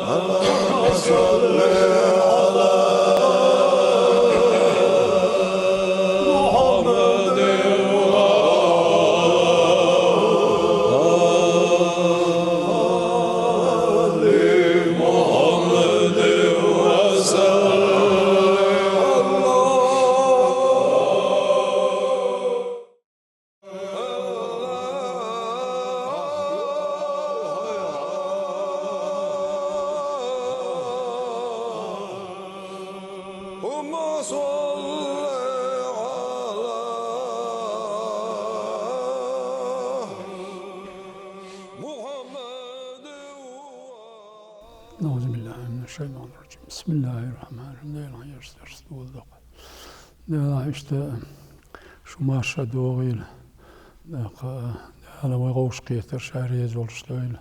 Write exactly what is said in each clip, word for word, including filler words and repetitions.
اللهم صل على محمد. أعوذ بالله من الشيطان الرجيم. بسم الله الرحمن الرحيم. Дела хьаярс дарс дулдакъ. Дела иштта шу марша догӀийла. ТӀаккха Дала вай гӀовш кхетар ша реза волуш дойла.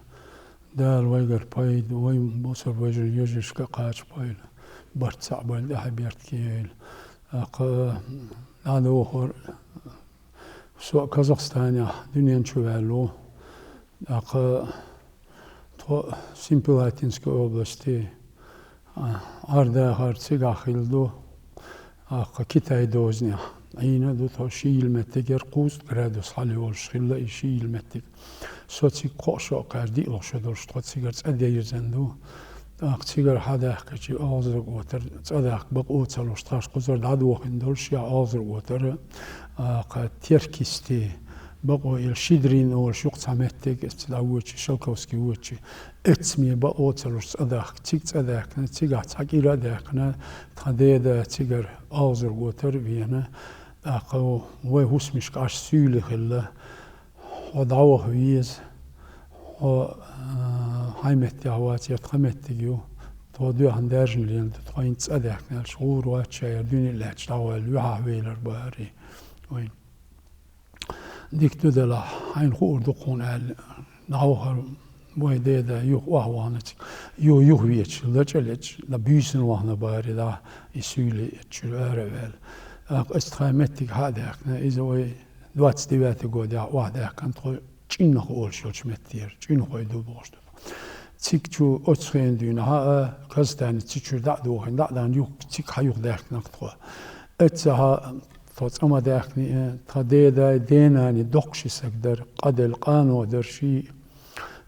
Дала вайгара пайда, вай бусалба вежарий йожишка кхача пайда. Барт цхьаъ байла, тӀаьхьа берт кийойла. ТӀаккха дӀадохур со Казахстанехь дуьнен чу ваьлла ву. ТӀаккха тхо Семипалатинской области, а, Ӏардахар цигахь хилла ду, тӀаккха Китай дозанехь. Ӏийна а ду тхо, шийла меттигера кхузткъа градус хьалайолуш хилла и шийла меттиг. Со цига кхоъ шо а кхаьчча, диълагӀа шо долуш тхо цигара цӀа дирзина ду. ТӀаккха цигара хьадаьхкичи, оьгӀазлург отар, цӀа дахка бакъо ца луш, тхаш кхузара дӀадохийна долуш, я оьгӀазлург отар, а, кха Теркисти, бакъо ил Щедрин олуш юкъа цхьа меттиг, эцца дӀавоьдучи, Шелковский воьдучи, эццаме бакъо ца луш цӀа дахка, цига цӀа даьхкина, цигахь цхьа кӀира а даьхкина, тхан деда цигара оьгӀазлург отар а вена, тӀаккха вай хӀусамашка Ӏаш суьйле хилла. Хьо дӀаваха веза, хьо, а, хьайн меттехь вац, я тхан меттиг ю, тхо доьхна даьржина лелла ду, тхо хӀинца цӀа даьхкина аьлча, гӀур вац ша, яра дуьне а лаьтташ дӀаваьлла, юьхьахь велар бара вайна. Дика ду делахь, хьайна хуур ду кхунна аьлла, дӀавахар вай деда юха охьавахана цига. Юха, юха веча, лачкъа а лечкъа, дан буьйсанна вахана бара, да, и суьйле чуьра ара а ваьлла. ТӀаккха аса тхан меттиг хьа а даьхкина, иза вай двадцать девятый годехь охьадаьхкина тхо ЧӀиннах олуш йолчу меттера, чӀиннахой ду бохуш ду. Цига чу оцу хенан дуьйна хьа а, Казахстане цу чуьра дӀа а дохийна, дӀа а даьхкина, юха, цига хьа юха даьхкина тхо. Эцца хьа тхо цӀа ма даьхкина, тхан дедай, денани доккха ши саг дара, къа делла къано дара ший.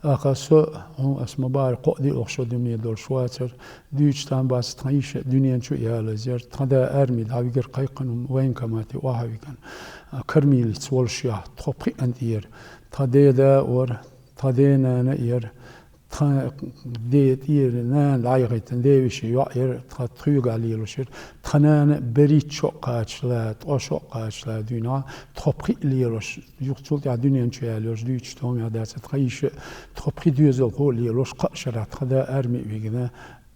ТӀаккха со, хӀун, ас ма бахара, кхоъ-диълагӀа шо дуьне долуш вацара, дуьйцуш там бац, тхан йиша дуьнен чу а ялаза яра, тхан да арми дӀавигара кхайкхина, военкомате охьавигина, кормилица волуш яхь, тхо пхиъна тӀера, тхан деда а вара, тхан денана а яра, тхан ден тӀера нана дӀаяхийтина, девешин йоӀ яра, тхан тхоьгахь лелош яра, тхан нана берхӀитта шо а кхачале, ткъа шо а кхачале дуьйна, тхо пхиъ лелош, юха цул тӀаьхьа дуьнен чу яьлла йолуш дуьйцуш томех дац, тхан йиша а, тхо пхи доьзалхо а лелош, кхаа шарахь тхан да арми а вигина,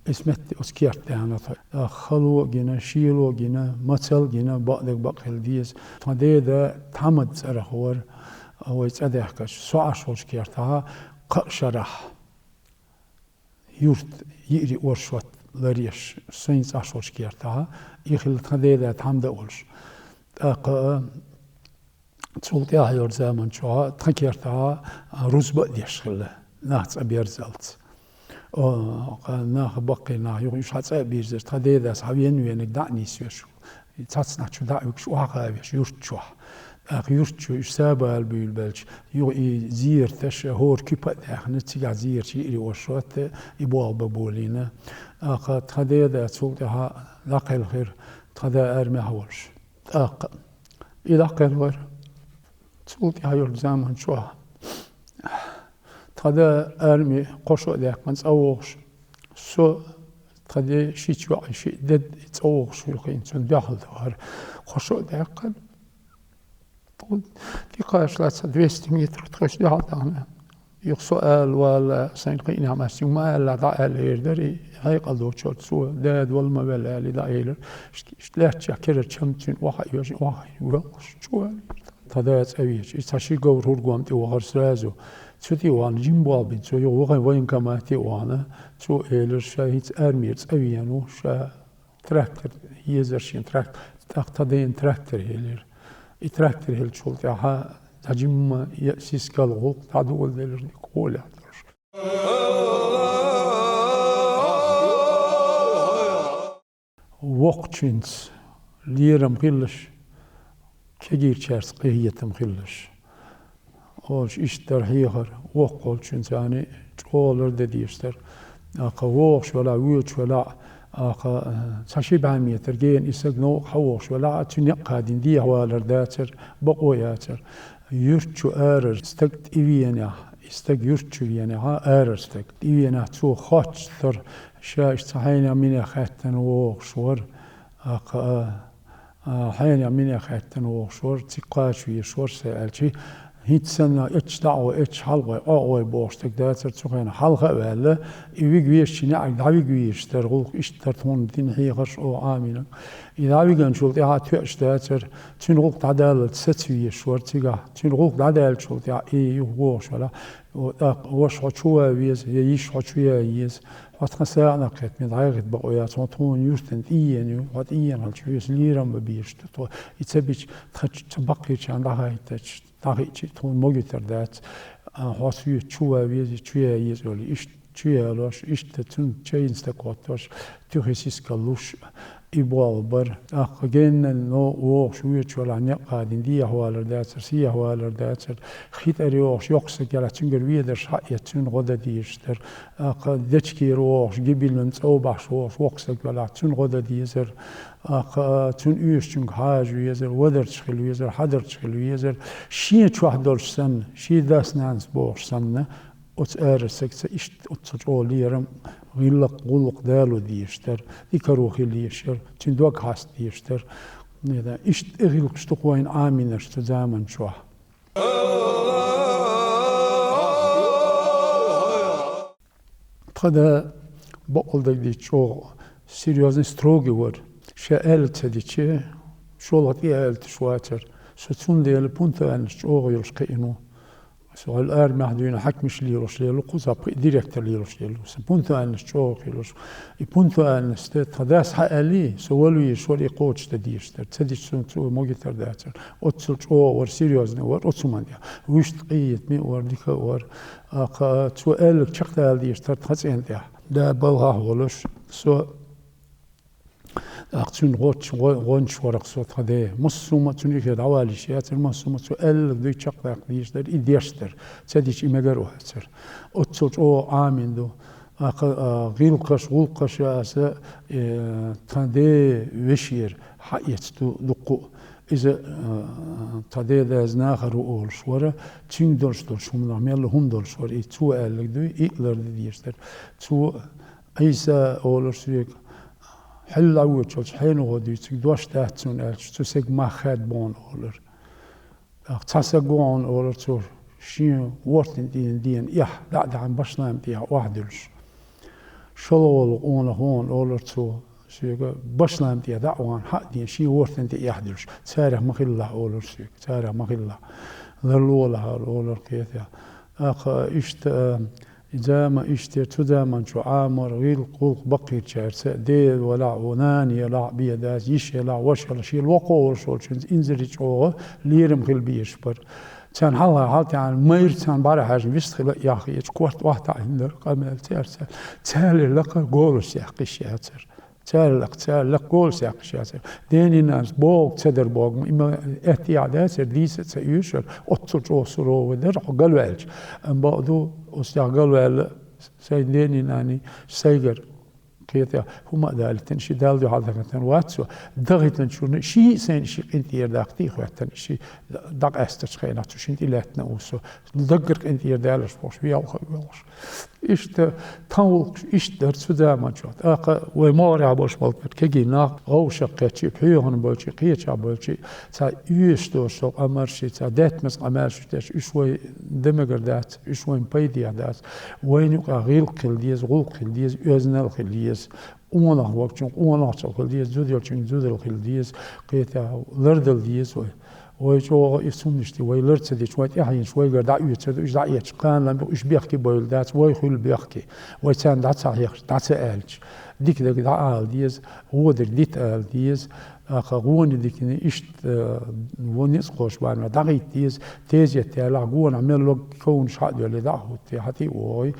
иза метта оцу керта даьхна тхо. Хало а гина, шело а гина, мацалла а гина, бакъдерг бакъ хила деза. Тхан деда Тхьамада цӀарах вара, вай цӀа даьхкича, со Ӏаш волчу кертахь, кхаа шарахь юрт йиъри оршот ларъеш, сайна цӀа Ӏаш волчу кертахь, и хилла тхан деда Тхьамада а волуш. ТӀаккха цул тӀаьхьа йолчу заман чохь тхан кертахь рузба а деш хилла, нах цӀа берзалц. О, кха, нах, баккхий нах, юха уьш хьан цӀа а бирзира, тхан дедас хьан вен вениг дӀа а нисвеш, цхьацца нах чу дӀа а вуьгуш, охьа а гӀавеш, юрт чохь. ТӀаккха юрт чу уьш сабала буьйлабелча, юха и зераташ, хӀора куьпа а даьхна, цигахь зераташ йиъри оршот, и болх бан болийна. ТӀаккха тхан деда цул тӀаьхьа дӀакхелхира, тхан да армехь а волуш. ТӀаккха и дӀакхелхира. Цул тӀаьхьа йолчу заман чохь тхан да арми кхо шо а даьккхина цӀа вогӀуш, со, тхан ден ши йоӀ, ши дед цӀа вогӀуш хилла, цунна дуьхьал дахара. Кхо шо а даьккхина, тӀекхачале цхьа двести метр тхоьца дуьхьал дахана. Юха со ала вала, сайна кхиънехь массийтта ма аьлла, дӀа аьлла эр дара, и хьекъал доцург цо, дада вала ма велла аьлла, и дӀаэлира. Иштта лаьттачохь керара чам цуьнан охьа а йожий, охьа а йоьлхуш, чу валийра. Тхан да цӀа веача, и цхьа ши говр хӀур гом тӀе вахара сразу. Цу тӀе а вахана, жима болх бина цо, юха вахана военкомате а вахана, цо элира, ша хӀинца армера цӀа веана ву, ша трактор езара шена, трактор, тӀаккха тхан дена трактор елира. И трактор хилчул тӀаьхьа дӀа жимма е сискал гӀуллакх дӀадоладелар дика гӀолехь долуш. Воккхачуьнца лерам хилалаш, кегийчаьрца къинхетам хилалаш. Олуш иштта дара хьехар, воккхачуьнца царна чӀогӀа лардан дезаш дара. ТӀаккха вогӀуш велахь, воьдуш велахь, тӀаккха, э, цхьа ши бӀе метр гена и саг новкъа хьавогӀуш велахь, цуьнан некъ хадийна дехьа валар дацара, бакъо яцара. Юьрта чу арара стаг тӀевеанехь, и стаг юьрта чу веанехь, арара стаг тӀевеанехь, цо хоттуш дара, ша иштта цхьа хьенех минех хаьттина вогӀуш вара, тӀаккха, а, а, хьенех минех хаьттина вогӀуш вара, цига кхача везаш вара со аьлча, хӀинца санна эццахь дӀа а гӀой, эццахь хьалгӀой, ӀокъугӀой бохуш стаг дацара цу хенахь. Хьалха а ваьлла, и вига везачу неӀарга дӀавига везаш дара, гӀуллакх иштта дара тхуна дина хьехарш оха Ӏамийнарг. И дӀавигначул тӀаьхьа тоьаш дацара, цуьнан гӀуллакх дӀадаллалц саца везаш вара цигахь. Цуьнан гӀуллакх дӀадаьллачул тӀаьхьа и юха вогӀуш велахь, о, тӀаккха ваша хьо чу ван веза, я йиша хьо чу ян еза. Хьо тхан сагӀанах кхетта, мел дӀайгӀита бакъо яц, хьо тхуна юьртана тӀеена ю, хьо тӀеена хилча, хьоьца лерам бан безаш ду тхо. И ца бича, тхан ца баккхийчарна дӀахаийтача, дӀахиъча, тхуна могуьйтар дац. А, хьо соьца чу ван веза, чу ян еза олий, иштта чу ялош, иштта цуьнан чайна стаг хӀоттош, туьхи сискал луш, и болх бара. ТӀаккха геннара новкъа вогӀуш воьдуш велахь, некъ хадийна дехьа валар дацара, сехьа валар дацара. Хи тӀера йогӀуш йоккха саг елахь, цуьнгара ведарш хьаэца, цуьнан гӀо дан дезаш дара. ТӀаккха дечкера вогӀуш, гибилан цӀа бахьаш вогӀуш воккха саг велахь, цуьнан гӀо дан дезара. ТӀаккха цунна оьшучуьнга хьажа везара, вадарча хила везара, хьадарча хила везара. Шен чохь долуш санна, шен дас-нанас бохуш санна, оцу арара сагца иштта оццул чӀогӀа лерам, гӀиллакх, гӀуллакх дало дезаш дара, и каро хила езаш яра, цуьнан дог хьаста дезаш дара. Иштта тӀе гӀиллакхаш ду-кх вайна Ӏамийнарш цу заман чохь. Тхан да бакъалла дагадеъча чӀогӀа серьёзный, строгий вара. Ша аьлла ца дича, шолгӀа тӀе а аьлла тӀе вацара. Со цундела пунктуальность чӀогӀа йолуш кхиъна ву. Со хьал армехь дуьйна хьаькамаш лелош лело, кхузахь пхи директор лелош лело. Сан пунктуальность чӀогӀа хилуш. И пунктуальность тхан дас хьааьллий, со вала везаш вара и кхочушдан дезаш дара. Ца дича суна цо могуьйтар дацара. Оццул чӀогӀа вара, серьёзный вара оцу хӀуманна тӀехь. Вуьшта къинхетаме а вара, дика а вара. ТӀаккха цо аьлларг чекхдала дезаш дара тхан цӀенна тӀехь. Да балхахь волуш, со ТӀаккха цуьнан гӀоч-, гӀо-, гӀончаш вара-кх со, тхан ден. Массо а хӀума цуьнан юххе дӀавала йиш яцара, массо а хӀума цо аьлларг дуй чекхдаккха дезаш дара, и деш дара. Ца дича и мегар а вацара. Оццул чӀогӀа Ӏамийна ду. ТӀаккха, а, гӀиллакхаш, гӀуллакхаш аса, э, тхан ден вешера хьаэцна ду дуккха а. Иза, а, тхан ден дас нахара ву олуш вара, цуьнга долуш долуш хӀуманах мелла хӀума долуш вара. И цо аьлларг дуй, и а лардан дезаш дара. Цо Ӏийса олуш соьга, хьалха воьдучу хьенехо дуьйцург дош дац цунна аьлча, цу стеган мах хаьдда боху олура. ТӀаккха цхьа стаг ву хьуна олура цо, шен вортан тӀе дена эхь дӀа а дахьна, башлам тӀехь охьадуьллуш. ШолгӀа волу къонах ву хьуна олура цо соьга, башлам тӀехь дӀа а вахана, хьа а дена, шен вортан тӀе эхь дуьллуш. Царах ма хилалахь олура соьга, царах ма хилалахь. Ларлолахь олура кхетахь. ТӀаккха иштта, а, И зама иштта, цу заман чу Ӏамор, гӀиллакх-гӀуллакх баккхийчаьрца, ден валахь а, нана елахь а бен дац, йиша елахь а, ваша елахь а, шен локхо волуш волчуьнца инзаре чӀогӀа лерам хила безаш бара. Царна хьалха хьалатаьӀна майра царна бӀарахьаьжна вист хила а яхъечу, корта охьатаӀийна дара къамел цаьрца. Царал лакха голос яккха йиш яцара. Царал лакха, царал лакха голос яккха йиш яцара. Ден-нанас бохург ца дара бохург, и ма эттехь дацара, дийца а ца оьшура, оццул чӀогӀа суровый дара хьо галваьлча. Амма бакъду, оцу тӀехь галваьлла, сайн ден-нанний сайгара кхетахь хӀума а далийтина, шен Далла дуьхьал дахийтина вац со. Дахийтинчунна ший а сайна ши къинтӀера даккхий хӀоьттина, ши дӀакъаьстачу хенахь цу шина тӀе лаьттина а ву со. Даггара къинтӀера далаш бохуш, веалха а воьлхуш. Иштта тхан гӀуллакхаш иштта дара цу заман чохь. ТӀаккха вай могӀарехь болуш мел дара кегий нах, вовшах кхеччий, пхьоьхана болчий, кхечахь болчий, цхьа оьшуш долуш долу къамарший, цхьа даьтмаза къамаьлшаш деш, уьш вайн де мегар дац, уьш вайн пайдехь дац. Вайна юкъахь гӀиллакх хила деза, гӀуллакх хила деза, оьзналла хила еза. Къонах волчун къонахчалла хила деза, зуда йолчун зудалла хила деза, кхетахь лардала деза вай. Вай чӀогӀа и цуннаш тӀе вай лар ца дича, вай тӀаьхьенаш вайгара дӀаоьцур ду, уьш дӀаэцча, кхана лам бу, уьш бехке бевлла дац, вай хуьлу бехке. Вай царна дӀа ца хьехча, дӀа ца аьлча, дика дерг дӀаала деза, вон дерг дита ала деза. ТӀаккха гӀони дикане иштта, э, вон ницкъ кхош бан дӀахӀитта деза, тезет ялахь гонахь мел лог ковнаш хьа а доьллий, дӀа а хӀуттий, хьа тӀе а вогӀий,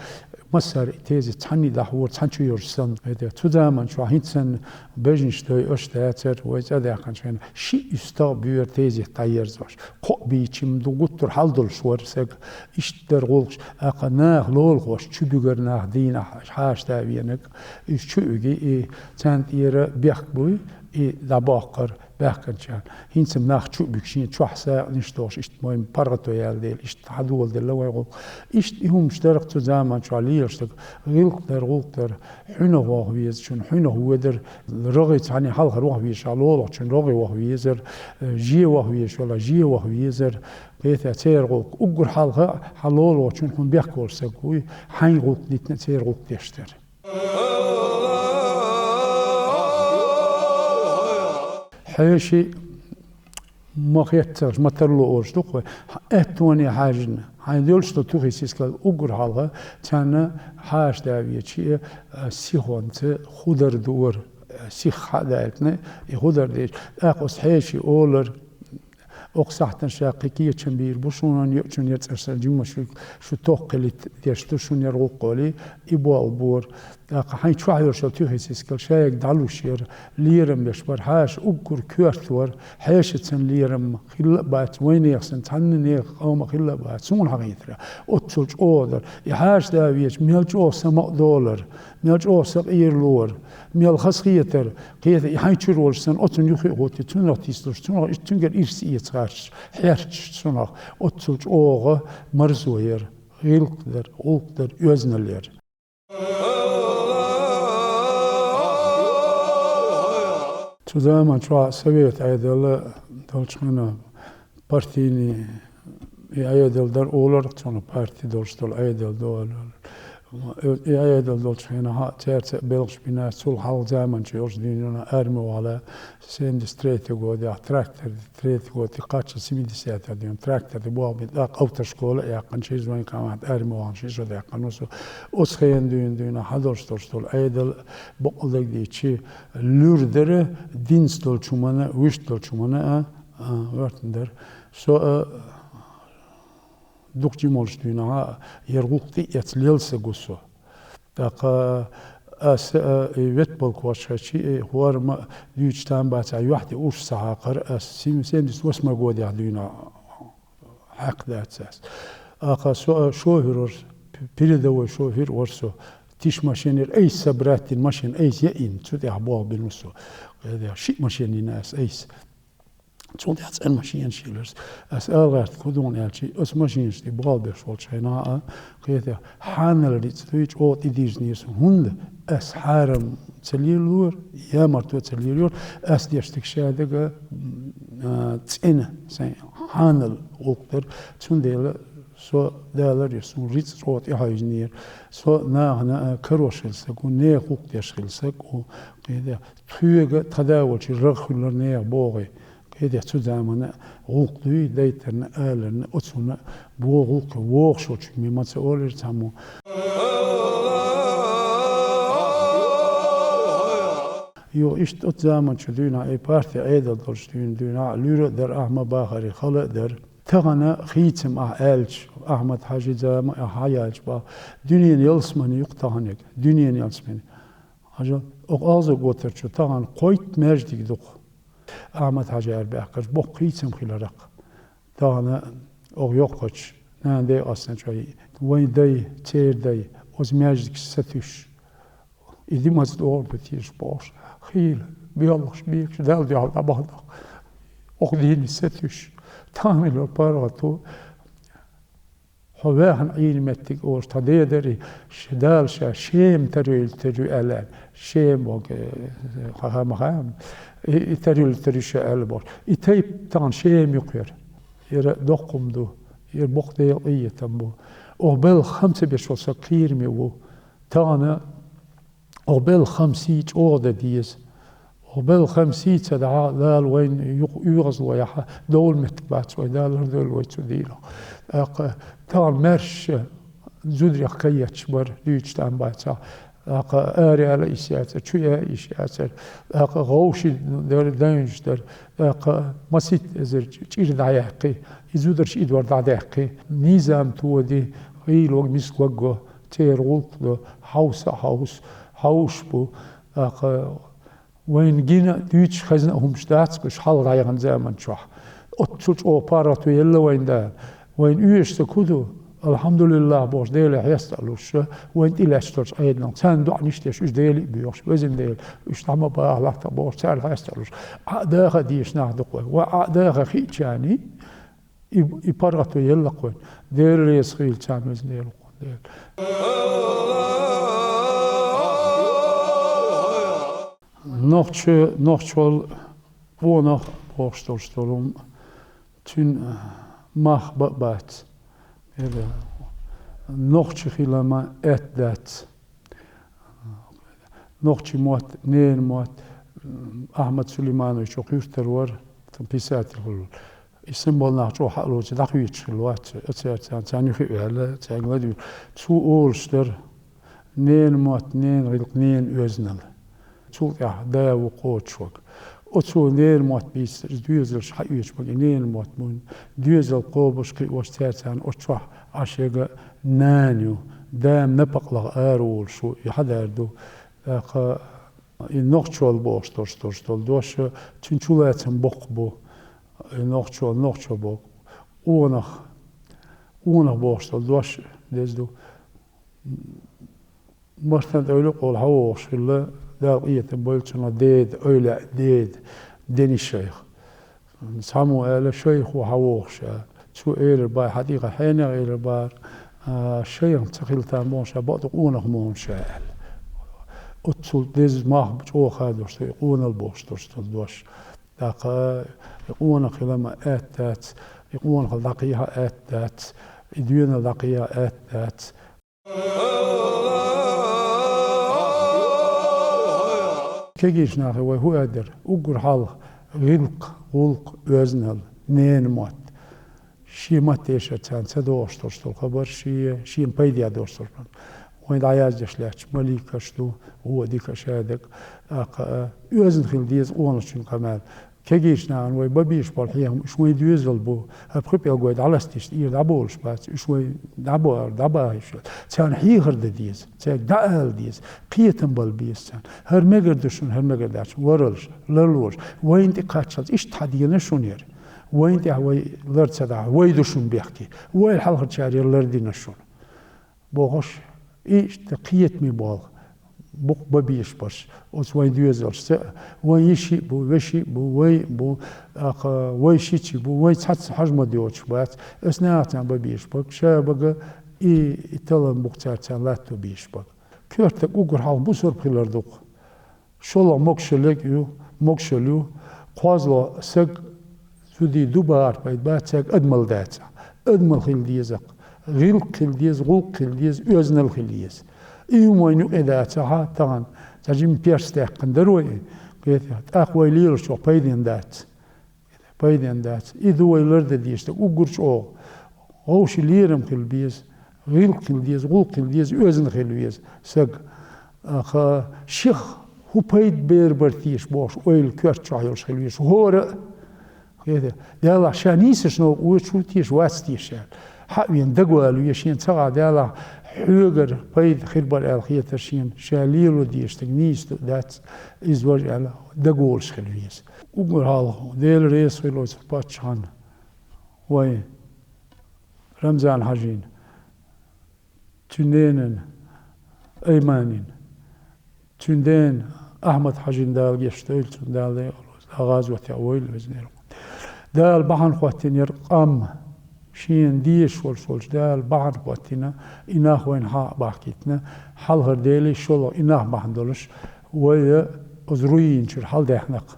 массара и тезет цхьанне дӀахьора, цхьана чу йолуш санна. Цу заман чохь хӀинца санна бежнаш дойуш дацара, вай цӀа даьккхинчу хенахь шиъ-уьссу тагӀа боьра тезет дӀаерзош. Кхоъ бийча-м ду гуттар хьал долуш вара саг. Иштта дара гӀуллакхаш, тӀаккха наха лулахошка чу буьгура нах дийнахь хьаша да венарг. Иза чу уьгий, и царна тӀера бехк буй, и дӀабоккхура баьхкинчарна. ХӀинца-м нах чу а буьгуш, шен чохь сагӀанаш а дохуш, иштта вай паргӀато яьлла дела, иштта хьадоладелла вай гӀуллакх. Иштта и хӀуманаш дара-кх цу заман чохь лелаш дерг. ГӀиллакх дара, гӀуллакх дара. Хьуьнах ваха везачунна хьуьнах воьдура, рогӀе цхьаьна хьалхара ваха везаш, лулахочунна рогӀе ваха везара, же ваха везаш велахь, же ваха везара. Кхетий, церан гӀуллакх. Уггар хьалха хьан лулахочунна хьуна бехк волу саг вуй, хьайн гӀуллакх дитина церан гӀуллакх деш дара. Хьеший ма хеттарш, ма тарло олуш ду-кх вай. Аьттоне хьаьжна, хьайн йолуш долу туьхий сискал уггар хьалха, царна хьаша да вечи, а, сихонца худар дуара, а, сиха хьа а даийтина, и худар дечу. ТӀаккха оцу хьеший олура, окху сахьтана ша кхин кечам бийр бу шуна, йоьучунна яцӀар сан жимма шу, шу тохкхилийта деш ду шуна яра гӀуллакх олий, и болх бора. ТӀаккха хьайн чохь йолуш йолу туьхий сискал шайга дӀалуш яра, лерам беш бара, хьаша уггар коьрта вара, хьешацан лерам хилла а бац, вайнехан санна цхьанна нехан къоман хилла а бац, суна хьахийтира, оццул чӀогӀа дара. И хьаша да веча, мел чӀогӀа самукъа долара, мел чӀогӀа сакъералора, мел хазахетара, кхетий, и хьайн чуьра волуш санна, оцунна юххе а хӀуттий, цунах тислуш, цунах, цуьнгара ирс эца гӀерташ, хьерчаш цунах, оццул чӀогӀа марзо яра, гӀиллакх дара, гӀуллакх дара, оьзналла яра. Цу заман чохь совет Ӏедал долчу хенахь партийный и Ӏедал дара олура, цунах парти долуш долу Ӏедал ду олура. И Ӏедал долчу хенахь цаьрца а белхаш бина, цул хьалха заман чу йолуш дуьйна арми вала, семьдесят третий годехь трактор, третий год, и кхаччалц семидесятый дуьйна трактор де болх бина, тӀаккха автошкола а яьккхина, ши зонкамат арми вахана, ши шо даьккхина со. Оцу хенан дуьйна, дуьйна хьадолуш долуш долу Ӏедал бакъалла дагадийчи, луьра дара, динца долчу хӀуманна, вуьшта долчу хӀуманна а, а, гӀоьртина дара. Со а дукха жимолуш дуьйна, а, яра гӀуллакх тӀе а эцна лелла саг ву со. ТӀаккха аса, а, и ветбалкхошхачи, и хӀорма дуьйцуш там бацахь, юьхь тӀе уьш ца хьакхара ас, сем-, семьдесят восьмой годехь дуьйна хьаькхна дац ас. ТӀаккха со, а, шофер вара, п-, передовой шофер вара со. Тиша машина яра, айса собрать дина машина, айса яийна, цу тӀехь болх бина ву со. Шиъ машина йина ас айса. Цул тӀаьхьа цӀена машинаш йилира. Ас ала гӀерта хӀун ду аьлчи, оцу машинаш тӀе болх беш волчу хенахь а, кхетий, хьанал рицкъ дуй, чӀогӀа тӀедирзинера суна. ХӀунда ас хьарам ца лелора, ямарто ца лелора, ас деш дерг шадерг а, м, а, цӀена сайн хьанал гӀуллакх дара. Цундела со далара, суна рицкъ чӀогӀа тӀехьаьжнера. Со нахана, а, карош хилла саг ву, нехан гӀуллакх деш хилла саг ву, кхетий, тхоьга тхан да волчу рагӀ хуьллура нехан богӀий. Кхетий, цу заманна гӀуллакх дуй, дайтарна, аларна, оцунна богӀу гӀуллакх, вогӀуш волчуьнга ма ца олура цхьаммо. Йо, иштта оцу заман чу дуьйна, и парти Ӏедал долчу дуьйна, дуьйна, луьра а дара, ахь ма-баххара, хала а дара. Тахана хийцам ахь аьлча, Ахьмад-Хьаьжин зама ахь хьаяьлча боху, дуьненан ялсамани ю-кх таханиг, дуьненан ялсамани. Хьажал, окху Алза-Готар чу тахана кхойтта маьждиг ду-кх. Ахьмад-Хьаьжа аьлла баьхкарш боккха хийцам хиларх. Тахана окху йоккхачу нана декъастан чӀой, вайн дай, церан дай, оцу маьждигаш сатуьйсуш. И димаца догӀур ду теша бохуш, хийла, боьлхуш, бекаш, Далла дуьхьал дӀабахана. Окху дийне сатуьйсуш. Тахана хилла паргӀато, хьо ваьхна Ӏийна меттиг олуш, тхан дедари, ш-, Дала ша Шема тарвелла тера ю аьлла, Шема боху, э, ха-, ха-, ма хаам, и, и тарвелла тера ю ша аьлла бохуш. И тайпа тахана Шема юкъера. Яра доккхум ду, яра боккха Делан къинхетам бу. Оха белхан хам ца беш волу саг кхераме ву. Тахана оха белхан хам сий чӀогӀа дан деза. Оха белхан хам сий ца дахь, Дала вайна юкъа оьгӀазло яхь, довла меттиг бац вай, Дала лардойла вай цу дийнахь. ТӀаккха тахана маьрша зударех каетташ бара, дуьйцуш там бацахь. ТӀаккха араяла йиш яцар, чуяла йиш яцар, тӀаккха гӀовши дар, дайнаш дар, тӀаккха масийтта эзар чӀир дӀаяьккхи, и зудараш идвар дӀадаьккхи, низам тоди, гӀийлог мисквагго, церан гӀуллакх до, хьовса а хьовс, хьовш бу, тӀаккха вайна гина а, дуьйцуш хезна а хӀумаш дац уьш хьалха дӀаяханчу заман чохь. Оццул чӀогӀа паргӀато елла вайна Дала. Вайна оьшург хӀун ду? Алхьамдулиллах бохуш, Деле хьесталуш, вайна тӀелаьцна долчу Ӏедална. Царна доӀанаш деш, уьш Деле а боьхуш, везан Дела, уьш дӀа ма баха латтахь бохуш, царна хьесталуш. Ӏа а даха дезаш нах ду-кх вай. Вай Ӏа а даха хиъчарна, и, и паргӀато елла-кх вайна. Дела реза хуьлда царна, везан Дела, воккхачу Дела. Нохчо-, нохчо къонах бохуш долуш долу хӀума, цуьнан мах бан а бац. Нохчо хила ма аьтта дац. Нохчийн мотт, ненан мотт, Ахьмад Сулейманович воккха юьртара вара, писатель хуьлу. И санна болу нах чӀогӀа хьалоцу дӀахоьцуш хилла вац, цара царна, царна юххе а ваьлла, цаьрга ладуьйла. Цо олуш дара: ненан мотт, ненан гӀиллакх, ненан оьзналла. Цул тӀаьхьа да ву кхочушверг. Оцо ненан мотт бийцира, иза доьзалш хьаоьцуш бага и ненан мотт бу. Доьзал кхобуш, кхиош, цара царна оцу чохь Ӏаш ерг а нана ю, да напакъалла ара волуш ву, и хьадар ду. ТӀаккха и нохчо бохуш долуш долу дош, цуьнан чулацам боккха бу. И нохчо, нохчо боху. Къонах, къонах бохуш долу дош деза ду. Мартан тӀе ойла а къола хьан вогӀуш хилла, Дала къинхетам бойла цунах, деда, ойла деда, Денис шайх. Цхьаммо аьлла, шайх ву хьан вогӀуш аьлла. Цо элира бара, хьан тӀехь хьенех элира бара, а, шайх ца хилла тан ма ву ша, бакъду къонах ма ву ша аьлла. Оццул деза мах чӀогӀа хадош ду, и къонал бохуш долуш долу дош. ТӀаккха и къонах хила ма аьтта дац, и къонахалла дӀакхехьа аьтта дац, и доьналла дӀакхехьа аьтта дац. Кегийчу нахе вай хӀун аьлла дара? Уггар хьалха гӀиллакх, гӀуллакх, оьзналла, ненан мотт. Шен маттаэшар царна ца догӀуш долуш долу хабар, шен, шена пайде долуш долуш долу. Вайн дӀаяздеш лаьтташ маликаш ду, вон дика шадерг, тӀаккха, а, оьзна хила деза къонахчун къамел. Кегийчу нахана вай бан безаш болу хьехам, уьш вайн доьзал бу, хӀара пхи пӀелг вай дӀаластийча, тӀера дӀаболуш бац, уьш вай дӀабо-, дӀабахийша. Царна хьехар дан деза, цаьрга дӀаала деза, кхетам бала беза царна. ХӀара мегар ду шуна, хӀара мегар дац шуна, варалаш, ларлолаш. Вайна тӀе кхаччалц иштта хьан дена шуна яра? Вайна тӀехь вай лар ца дахь, вай ду шуна бехке. Вайл хьалхарчара яра лардина шуна. Бохуш, иштта кхетаме болу букъ бан безаш барш. Оцу вайн доьзалшца а, вайн йиши а бу, веши а бу, вай а бу, тӀаккха вай шичи бу, вай цхьацца хьажа ма доцуш бац. Оцу нахаца бан безаш бага, ша бага, и, и таллам бу-кх цаьрца латто безаш бага. Коьртаг уггар хьалха бусурба хилар ду-кх. ШолгӀа могушаллиг ю, могушалла ю, кхозлагӀа саг зуда ду бахар пайда бац, цаьрга адамалла дацахь. Адамалла хила деза-кх, гӀиллакх хила деза, гӀуллакх хила деза, оьзналла хила деза. И хӀума вайна юкъе дацахь, тахана цхьа жима перс даьккхина дара вай, кхетий, тӀаккха вай лелаш чохь пайденна дац. Пайденна дац. И ду вай лардан дезаш дерг уггар чӀогӀа. Вовшийн лерам хила беза, гӀиллакх хила деза, гӀуллакх хила деза, оьзна хила веза саг. Аха, шех хӀун пайда бер бара теша бохуш, ойла коьрта чохь йолуш хила веза хӀора а. Кхетий, Даллахь, ша нийсачу новкъа воьдуш ву теша, вац теша аьлла. Хьа а вена, дагавала веза шена ца гӀа, Даллахь, хьоьгара пайда хир бара аьлла хетар шена, ша лело дезаш дерг нийса ду а дац, иза важа аьлла, дагаволуш хила веза. Уггар хьалха, Дела реза хуьлда оцу паччахьна, вайн Рамзан-Хьаьжина, цуьнан ненан Айманина, цуьнан ден Ахьмад-Хьаьжина, Дала гечдойла цунна, Дала декъала войла, гӀазотехь войла, веза Дела. Дала бахьана хӀоттийна яра къам, шена дезаш волуш волчу Дала бахьана хӀоттийна, и нах вайна хьа а бахкийтина, хьалхара Деле, шолгӀа и нах бахьана долуш, вай оцу руйнашкара хьалдаьхна-кх.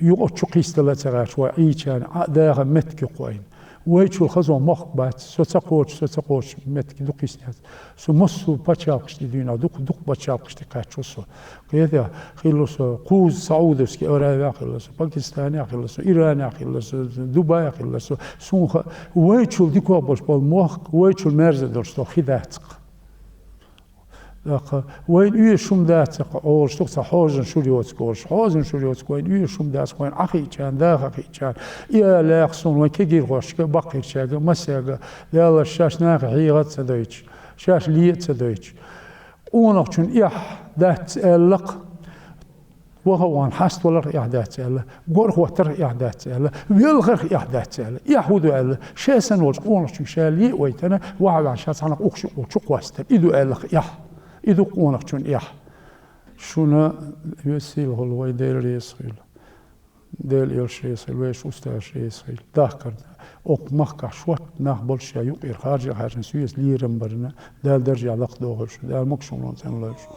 Юкъа чу кхийсадала а ца гӀерташ, вай Ӏийчарна Ӏа а даха меттиг ю-кх вайна. Вайчул хаза мохк бац, со ца кхочу, со ца кхочу меттиг ду кхийсинарг. Со массо а пачхьалкхашна тӀе дуьйна, дукха, дукха пачхьалкхашна тӀе кхаьчна со. Кхетий, хилла со кхузза Саудовский Аравия хилла со, Пакистанехь хилла со, Иранехь хилла со, Дубайхь хилла со. Суна хаьа, вайчул дика болуш болу мохк, вайчул мерза долуш долу хи дац-кх. ТӀаккха вайна оьшуш хӀума дац, цхьа Ӏолуш ду-кх, цхьа хьожан шура йоцург олуш. Хьожан шура йоцург вайна оьшуш хӀума дац, вайна Ӏа хиъчарна, даха хиъчарна. И ала лаьрхӀа суна вайн кегийрхошка, баккхийчаьрга, массаьрга, Даьла, шаьш нахе хьегӀа а ца дойтуш, шаьш ле а ца дойтуш. Къонахчун эхь дац аьлла-кх, ваха а ваха хьаставаларах эхь дац аьлла, гора хӀоттарах эхь дац аьлла, велхарах эхь дац аьлла. Эхь хӀун ду аьлла? Ше санна волчу къонахчуьнга ша ле а вайтина, ваха а ваьхьна, ша цхьаннах укхуш юкъа чукхоссадар. И ду аьлла-кх эхь. И ду къонахчун эхь. Шуна веза-сийлахь волу вайн Дела реза хуьлда. Делан элча реза хуьлда, вешан устазаш реза хуьлда. Дахкарна, окху махкахь шортта нах болуш, ша юкъера харжа а хаьржина, соьца лерам барна, Дала даржехь лакхадохуьйтуш, Дала могушаллин цӀена лойла шу.